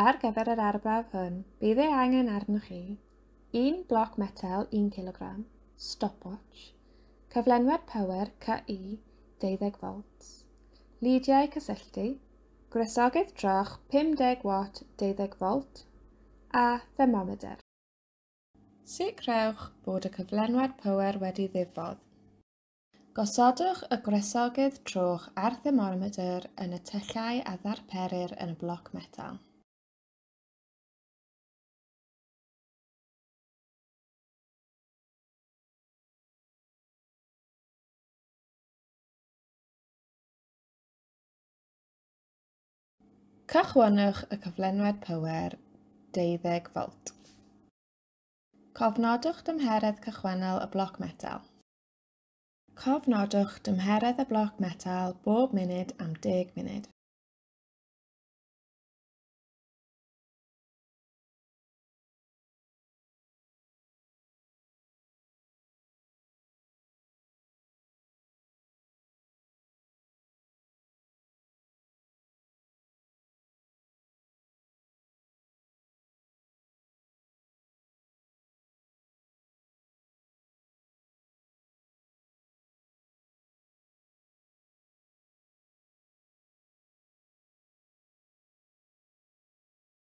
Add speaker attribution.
Speaker 1: Ar gyfer yr arbrawf hwn, bydd ei angen arnoch chi 1 bloc metel 1 kg, stopwatch, cyflenwad power CU 12 volts, lidiau cysylltu, gwresogydd troch 50 watt 12 volt a thermomedr. Sicrhewch bod y cyflenwad power wedi ddiffodd. Gosodwch y gwresogydd troch a'r thermomedr yn y tyllau a ddarperir yn y bloc metel. Cychwynnwch y cyflenwad power 12 volt. Cofnodwch dymheredd cychwynnol y bloc metel. Cofnodwch dymheredd y bloc metel bob munud am 10 munud.